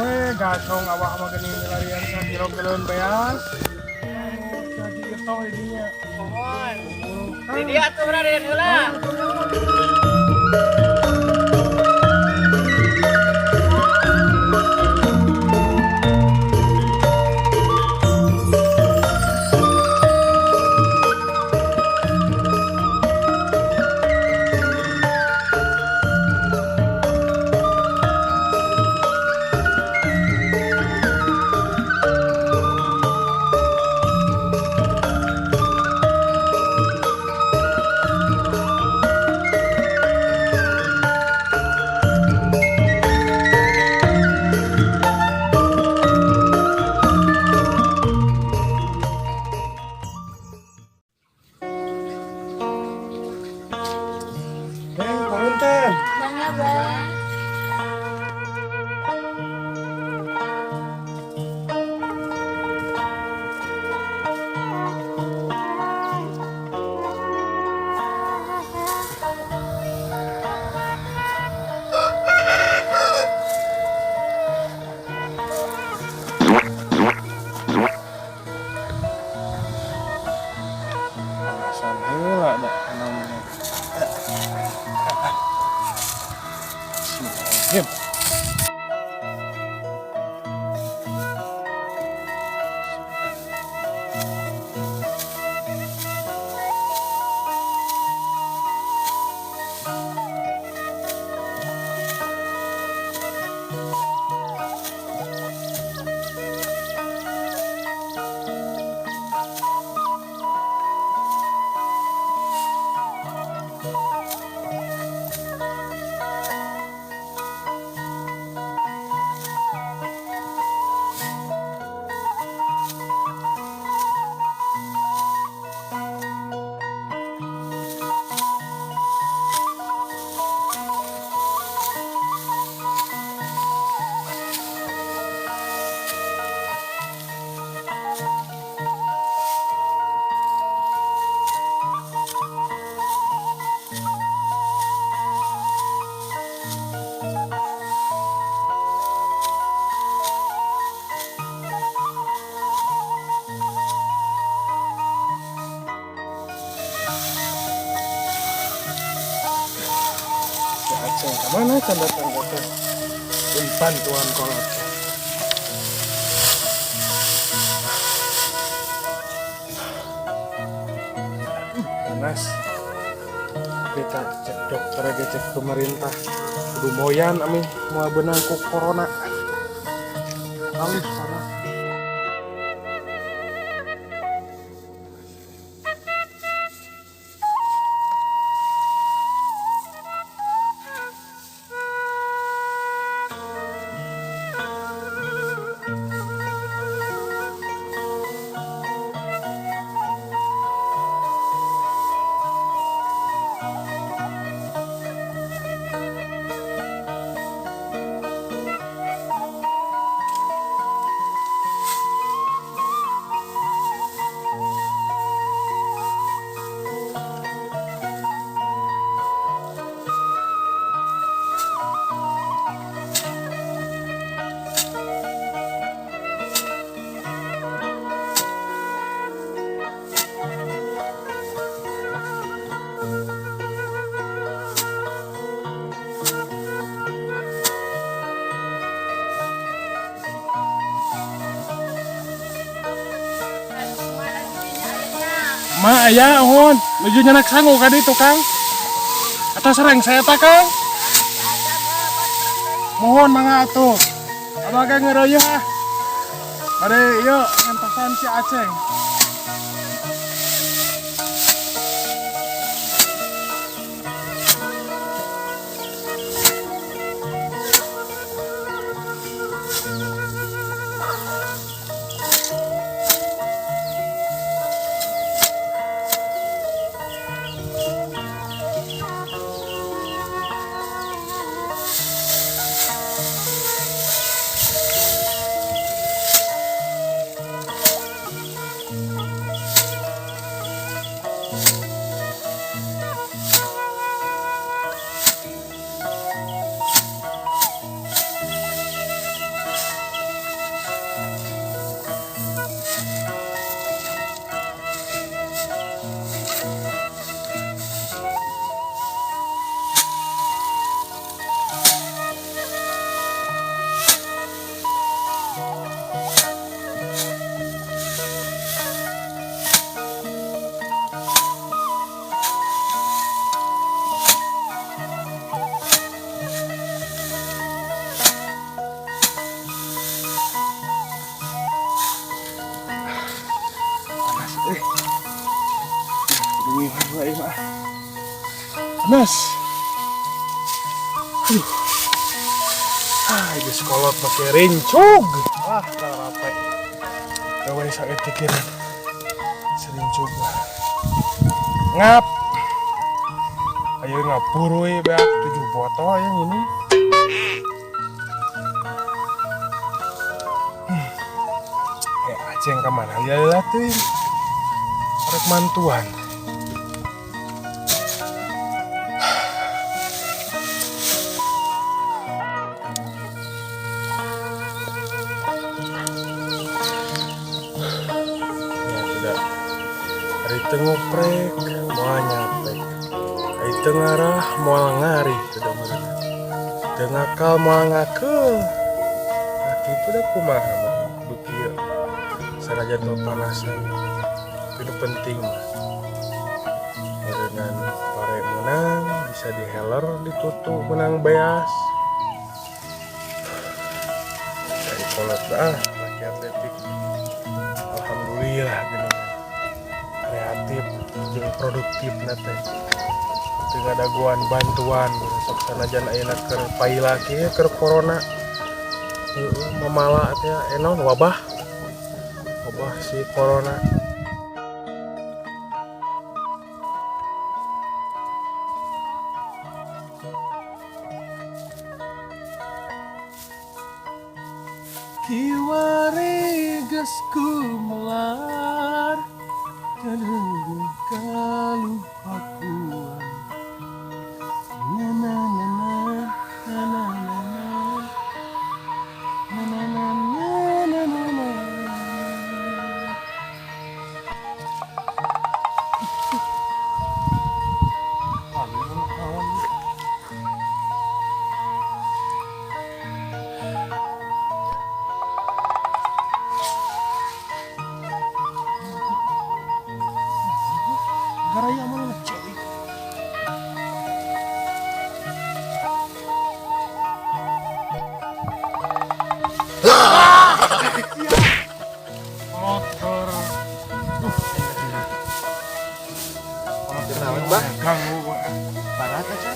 We gasong awak mah geuning larian sakilo geleun beas. Jadi itu ininya. Mohon. Kang. Di dia atuh Raden heula. Neng, punten. Mangga, Bah. Alasan heula da naon. Bismillahirrahmanirrahim. Si Aceng kemana can datang datang? Bantuan kolot. Panas. Kita cek dokter aja, cek pemerintah. Kudu moyan ami moal beunang ku corona. Alih panas. Ma aya uhun, nuju nyanak sangu ka ditu, Kang. Atas rengse eta, Kang. Mohon mangga atuh. Abah ge ngeureuy ah. Bade ieu ngantosan si Aceng. Aduh, aing mah. Panas. Aduh. Ah, geus kolot make rincug. Ah, rape. Gawe saeutik serincug mah. Ngap. Ayo ngapuruy beak 7 botol yang ini. Aceng kemana lila teuing. Rek mantuan. Ya sudah. Ari teu ngoprek, moal nyapek. Ari teu ngarah, moal ngarih sudah meureun. Teu ngakal moal ngakeul. Nah kitu da kumaha mah kudu kieu. Sanajan pepanasan, tapi nu penting mah meureunan pare menang bisa diheler ditutup menang beas. Dari kolot ah laki atletik, alhamdulillah geuningan kreatif jeung produktif na teh. Teu ngadaguan bantuan sok sanajan ayeuna keur paila kieu keur corona. Heeh, mamala teh naon wabah. Wabah si corona. Kiwari geus gumelar jangan kalupakuan. Na na na na na na na na na na na na na. Garaya mana cewek? Motor. Kenalan, Bang? Ganggu gua. Parah aja.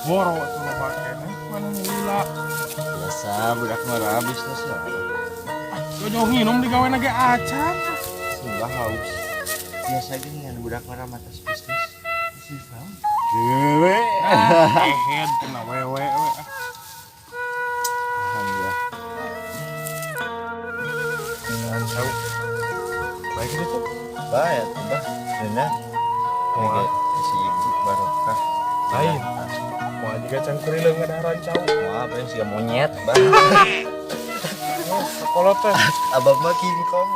Boro tuh lo pakainya. Mana lila. Biasa budak marah bisnis lah. Jauh nginum digawe lagi acan. Sumpah haus. Biasa gini kan budak marah matas bisnis. Bisnis naon? Wewe. Ehed kena wewe we. Alhamdulillah. Jangan tahu. Baik itu tuh. Baik, bah. Dena. Wah. Si ibu barokah. Lain. Wah, juga cangkurileung ngadaharan cau. Wah, apa yang siga monyet, bah. Oh, sekolah teh. Abah mah King Kong.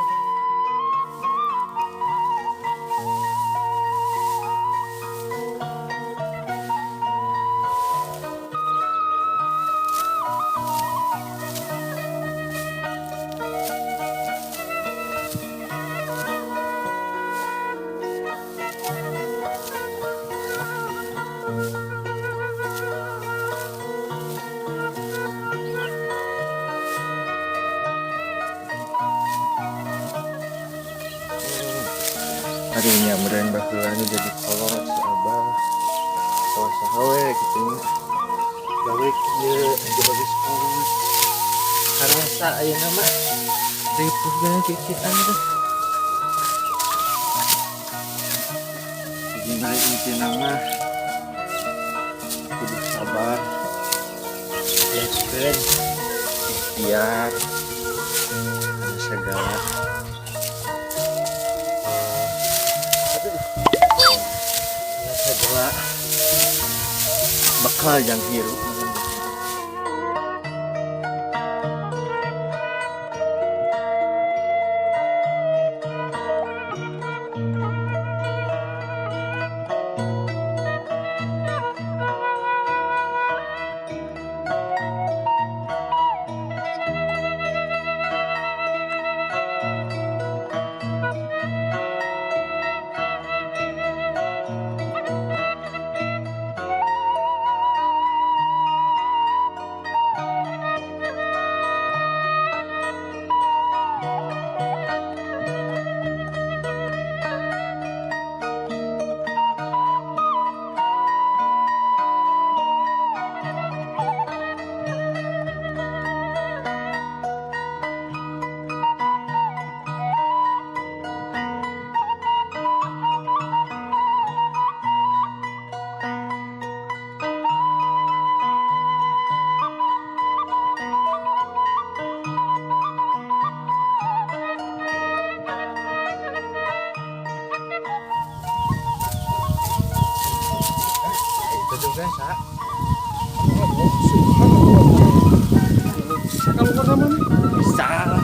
Harinya meureun baheula nu jadi kolot si abah. Salah saha we kitu nya. Gawe kieu jadi kolot. Karasa ayeuna mah ripuh geuning kikian teh. Jadi naik intina mah kudu sabar. Yakin ikhtiar segala. Segala bakal yang hirup. Boga sa. Bisa keluar sama nih? Bisa lah.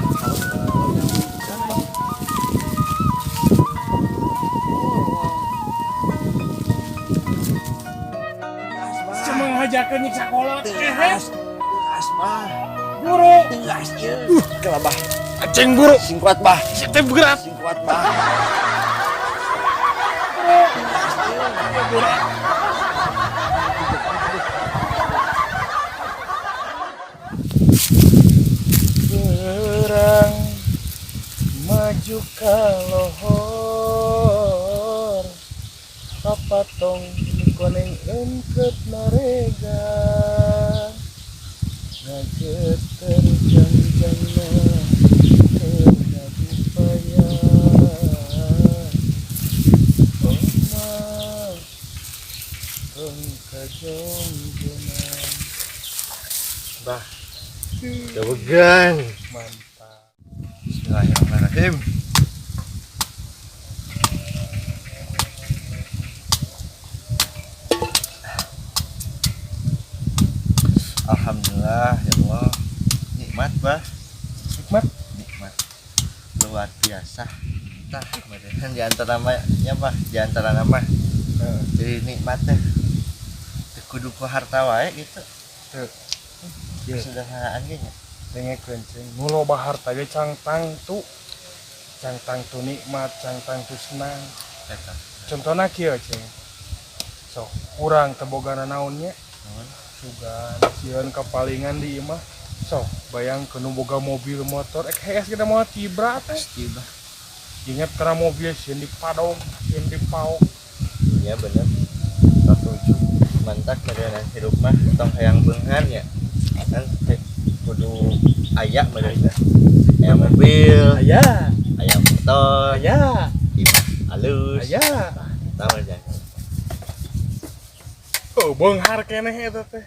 Cuma ngajakeun nyiksa kolot. Tegas, tegas bah. Buru. Tegas ieu. Kelah bah. Aceng buru. Sing kuat bah. Si teh berat. Sing kuat bah. Perang maju ka lohor papatong koneng engket narega ngageter jang-jangna teu dipaya oma tong kajongjonan. Bah. Dawegan. Mantap. Bismillahirrahmanirrahim. Alhamdulillah ya Allah. Nikmat bah. Nikmat. Nikmat. Luar biasa. Tah, kemudian di antara namanya bah, di antara nama. Jadi nikmat teh. Teu kudu ku harta wae gitu. Teu. Iya. Kesederhanaan ge nya. Dengekeun cing, nu loba harta ge cang tangtu. Cang tangtu nikmat, cang tangtu senang. Eta. Contohna kieu cing. Sok urang teu boga nanaon nya, Naon? sugan sieun kapalingan di imah. Sok bayangkeun nu boga mobil motor ek hees kita moal tibra teh. Pasti bah. Ingat kana mobil sieun dipadong, sieun dipaok. Iya bener. Satuju. Mantap meureun hirup mah tong hayang beunghar nya. Kan kudu aya meureun teh. Aya mobil, Aya, aya motor, aya, imah alus. Aya. Tah mah jangan. Oh, beunghar keneh eta teh.